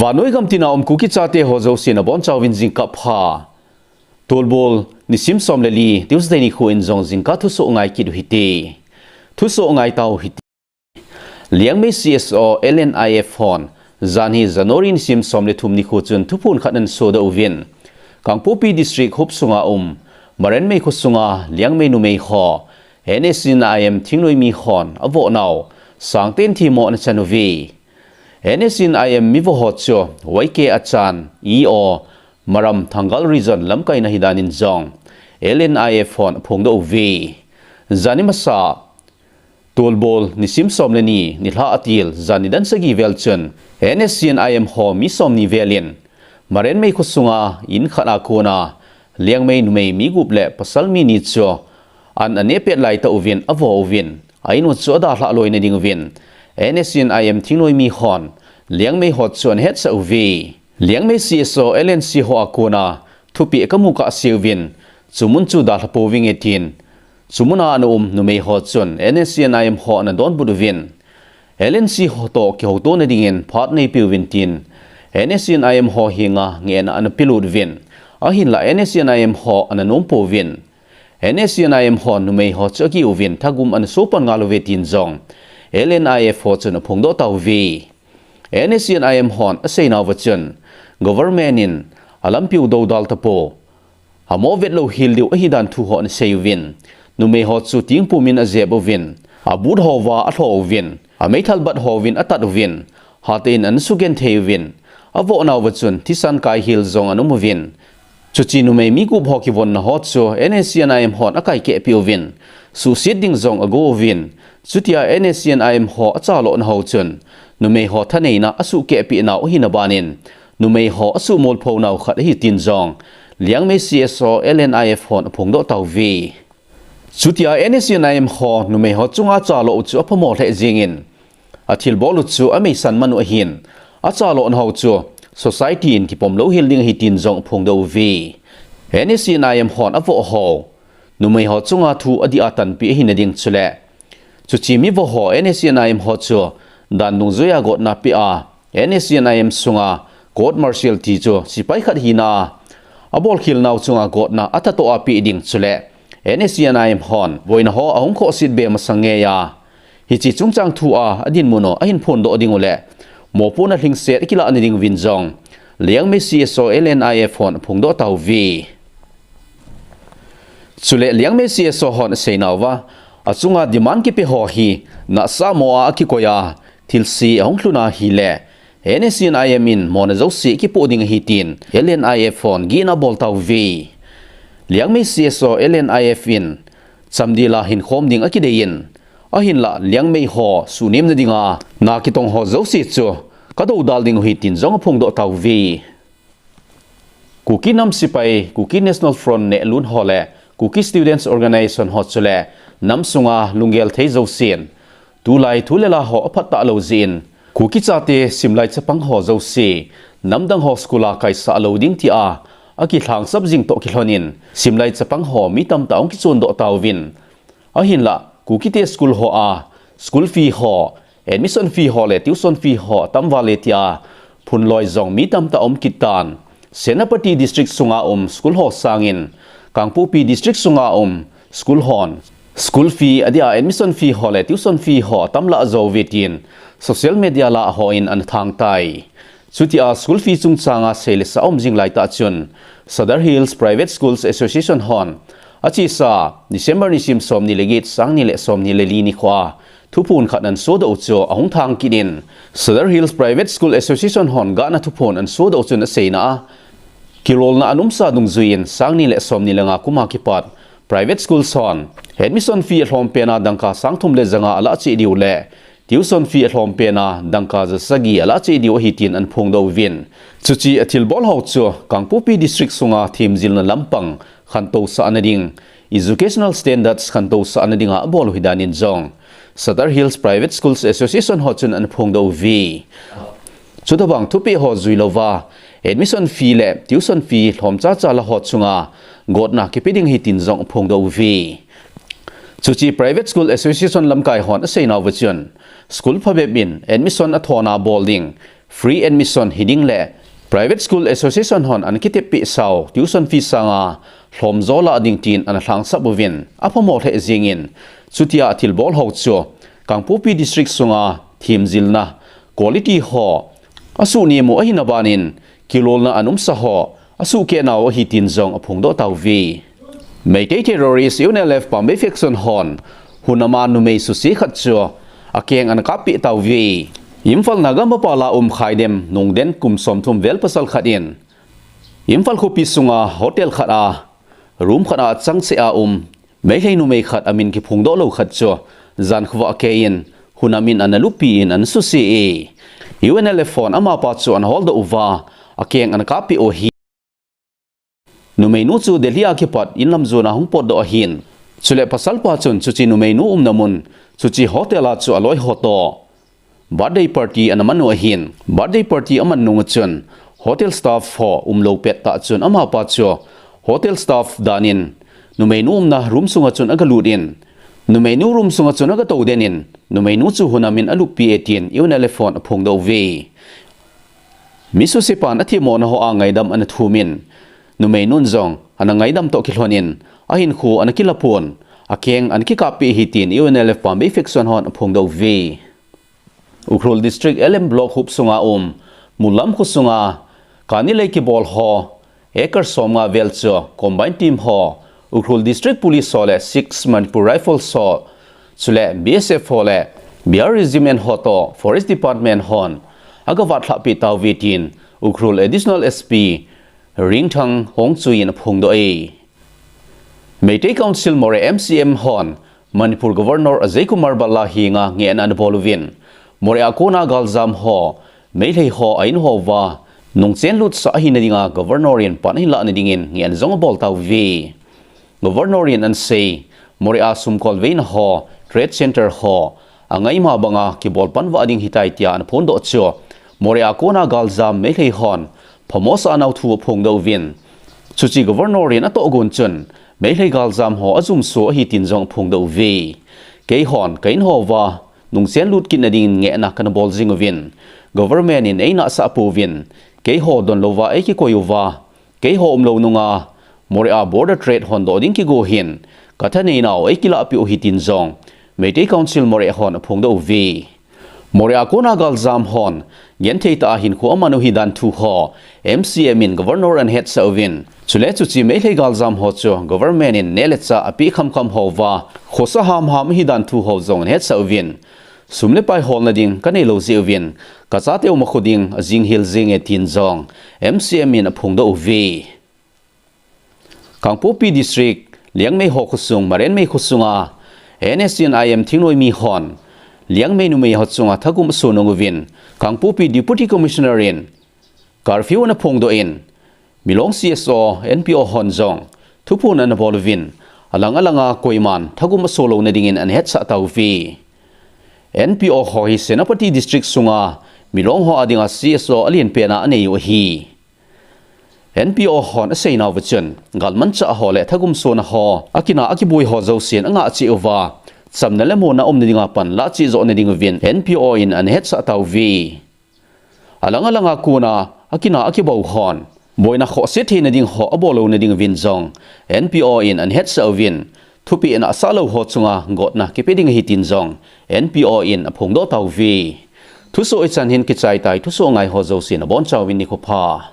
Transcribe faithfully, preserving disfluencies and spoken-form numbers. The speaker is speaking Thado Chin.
Vannoi gam tina um Kuki chate ho jouse nabonchauvin jingkah pha. Tolbol nisim som le li, Tuesday nikho in jong jingkah thusoh ngai kit u hite. Thusoh ngai tau hite. Liangmei C S O L N I F hon, janhi January nisim som le thum nikho chun thuphon khat ana sodoh uvin, Kangpokpi District huop sunga um, Marenmei kho sunga Liangmei numei ho, N S C N I M thingnoimi hon avoh nau sangtah in themmo ana chan uve. N S C N I M mivo ho chu Y K Achan, E O, Maram Thangal Region lamkaina hidan in jong L N I F hon aphongdoh uve. Jani masa, Tolbol nisim som le ni, nilhah atil, jan nidan sagi vel chun N S C N I M ho mi som ni vel in Marenmei kho sunga in khat a kona Liangmei numei mi gup le pasal mi ni chu an aneh pet laitah uvin avoh uvin, a in u chu adalhah loina ding uvin N S C N I M thingnoimi hon Liangmei ho chu ana hetsah uve. Liangmei C S O L N C ho a kona thupeh kamu kahse uvin, chu mun chu dalha pouvinge tin, chu muna ana um numei ho chun N S C N I M ho ana donbut uvin, L N C ho toh kihoutona dingin phat neipeuvin tin, N S C N I M ho henga ngehna ana pelut uvin, ahinlah N S C N I M ho ana nom pouvin, N S C N I M hon numei ho chu agih uvin thagum ana sopan ngal uve tin jong L N I F ho chun aphongdoh tauve. N S C N I M hon aseinauva chun, government in alampiu doudal tapou, amo vet louhel diu ahidan thu ho ana sei uvin, numei ho chu tingpum in ajep uvin, abut houva alho uvin, ameithal bat houvin atat uvin, hatah in ana sugenthei uvin, avoh nauva chun thisan kaihel jong ana um uvin, chuche numei mi gup ho kivonna ho chu N S C N I M hon akaikehpeh uvin, suhset ding jong ago uvin, chutia N S C N I M ho achalhahna ho chun, numei ho thaneina asuhkehpeh nau ahina banin, numei ho asuhmolpho nau khat ahi tin jong Liangmei C S O L N I F hon aphongdoh tauve. Chutia N S C N I M ho numei ho chunga chalhah u chu aphamo lheh jengin, athilbol u chu ameisan man u ahin, achalhahna ho chu society in kipom louhel ding ahi tin jong aphongdoh uve. N S C N I M hon avoh ho numei ho chunga thu adih a tanpeh ahina ding chule, chuche mivo ho N S C N I M ho chu dan dungjuia gotna pea, N S C N I M sunga court martial ti chu sepai khat hina a, abolkhel nau chunga gotna athatoh a peh ding chule, N S C N I M hon boina ho ahung khohset be masang ngeiya, hiche chungchang thua adinmun u ahin phondoh ding u le, mopohna lhingset akilahna ding uvin jong Liangmei C S O L N I F hon aphongdoh tauve. Chule Liangmei C S O hon aseinauva, achunga demand kipe ho hi nahsah mo a akikoi a, thilse ahung lhun ahile, N S C N I M in mona jouse akipoh ding ahi tin L N I F hon gihna abol tauve. Liangmei C S O L N I F in chamdel a hinkhom ding akidei in, ahinlah Liangmei ho suhnemna dinga na kitong ho jouse chu kadoudal ding u ahi tin jong aphongdoh tauve. Kuki nam sepai, Kuki National Front nehlun ho le Kuki Students Organization ho chule nam sunga lunggel thei jousen, tulai thu le la ho aphat talou jeh in, Kuki chate simlai chapang ho jouse, namdang ho school a kaisah lou ding tia akilhangsap jing toh kilhon in, simlai chapang ho mi tamtah ahung kichondoh tauvin, ahinlah, Kukite school ho a school fee ho, admission fee ho le tuition fee ho atam val e tia phunloi jong mi tamtah aum kit tan. Senapati District sunga um school ho sangin, Kangpokpi District sunga um school hon school fee adia admission fee ho le tuition fee ho atam lah jou uve tin social media lah ho in ana thang tai. Chutia school fee chungchanga seilesa aum jing laitah chun, Sadar Hills Private Schools Association hon achesa December nisim somni le get, sangni le somni le li nikhoa thuphon khat ana sodoh u chu ahung thang kit in, Sadar Hills Private School Association hon gahna thuphon ana sodoh u chun aseina a, kilolna ana umsa dungjuiyin sangni le somni le nga kuma kipat private schools hon admission fee alhom pena dangka sangthum le janga alah cheh diu le, tuition fee alhom pena dangka jasagi alah cheh diu ahi tin ana phongdoh uvin. Chuche athilbol ho chu Kangpokpi District sunga themjilna lampang khantousahna ding, educational standards khantousahna dinga abol u ahi danin jong Sadar Hills Private Schools Association ho chun ana phongdoh uve. Chutobang thupeh ho jui louva, admission fee le tuition fee lhom chacha la ho chunga gotna kipe ding ahi tin jong aphongdoh uve. Chuche Private School Association lamkai hon aseinauva chun, school phabep in admission athona bol ding, free admission hiding le private school association hon ana kiteppi sau tuition fee sanga lhomjo la ding tin ana lhangsap uvin, aphamo lheh jingin, chutia thilbol ho chu Kangpokpi District sunga themjilna quality ho asuh nemu ahina banin, kilolna ana umsa ho asuh kehnau ahi tin jong aphongdoh tauve. Meitei terrorist U N L F Pambei faction hon hunama numei suse khat chu akeng ana kappi tauve. Imphal Naga mapala um Khaidem Nungden kum somthum vel pasal khat in Imphal khopi sunga hotel khat a room khat a changcheh a um Meitei numei khat amin kiphongdoh lou khat chu jankhovah akei in hunamin ana luppi in ana suse e. U N L F hon amapa chu ana holdoh uva akeng ana kappi u ahi. Numeinu chu Delhi a kipat inlam jona hung potdoh ahin, chule pasalpa chun chuche numeinu umna mun, chuche hotel a chu aloi ho toh birthday party ana man u ahin, birthday party aman nung achun hotel staff ho umlou pettah chun amapa chu hotel staff danin numeinu umna room sunga chun agalut in, numeinu room sunga chun agatou den in, numeinu chu hunamin aluppi e tin U N L F hon aphongdoh uve. Mi susepan athemmona hoa ngaidam ana thumin, numeinun jong ana ngaidam toh kilhonin ahinkho ana kilapon, akeng ana kikappi ahi tin U N L F Pambei faction hon aphongdoh uve. Ukhrul District L M Block huop sunga um Mulam khosunga kani lei kibol ho acre somnga vel chu combined team ho, Ukhrul District Police ho le six Manipur Rifles ho, chule B S F ho le Bihar Regiment ho toh Forest Department hon agavatlhahpi tauve tin Ukhrul Additional S P Ringthang Hongchui in aphongdoh e. Meitei Council Moreh M C M hon Manipur Governor Ajay Kumar Bhalla henga ngehna anabol uvin, Moreh a kona galjam ho Meitei ho a-in hoa nungchen lutsah ahina dinga Governor in pan ahin lahna dingin ngehna jong abol tauve. Governor in anasei, Moreh a sumkol veina ho, trade center ho angaima banga kibol pan vah ding ahitai tia anaphondoh chu Moreh a kona galjam Meitei hon phamosah nau thu aphongdoh uvin, chuche Governor in atohgon chun Meitei galjam ho ajumso ahi tin jong aphongdoh uve. Keihon ka-in hoa nungchen lut kitna dingin ngehna kanabol jing uvin, government in einahsah pouvin, keiho donlouva eikikoi uva, keiho umlou nunga Moreh a border trade hondoh ding kigo hin kathaneinau eikilahpeh u ahi tin jong Meitei Council Moreh hon aphongdoh uve. Moreh a kona galjam hon genthei tah a hinkho aman u ahidan thu ho M C M in Governor anahetsah uvin, chule chuche Meitei galjam ho chu government in neh le chah apeh khamkham hoa khosa hamham ahidan thu ho jong anahetsah uvin, sum le pai holna ding kaneilou jeh uvin kachate uma kho ding ajing hel jenge tin jong M C M in aphongdoh uve. Kangpokpi District, Liangmei ho khosung, Marenmei khosunga N S C N I M thingnoimi hon Liangmei numei ho chunga thagum aso nung uvin, Kangpokpi Deputy Commissioner in curfew anaphongdoh in, Milong C S O, N P O hon jong thuphon anabol uvin, alang alanga koiman thagum aso louna dingin anahetsah tauve. N P O ho hi Senapati District sunga Milong ho adinga C S O alienpen a anei u ahi. N P O hon aseinauva chun, galmanchah ho le thagum sona ho akinah akiboi ho jousen angah cheh uva, chamna le monna umna dinga panlah cheh joh na ding uvin N P O in anahetsah tauve. Alang alanga kona akinah akiboi hon boina khohse theina ding ho abol louna ding uvin jong N P O in anahetsah uvin, thupeh nahsah lou ho chunga gotna kipe ding ahi tin jong N P O in aphongdoh tauve. Thusoh hichan hin kichai tai, thusoh ngai ho jousen abonchauvin nikho pha.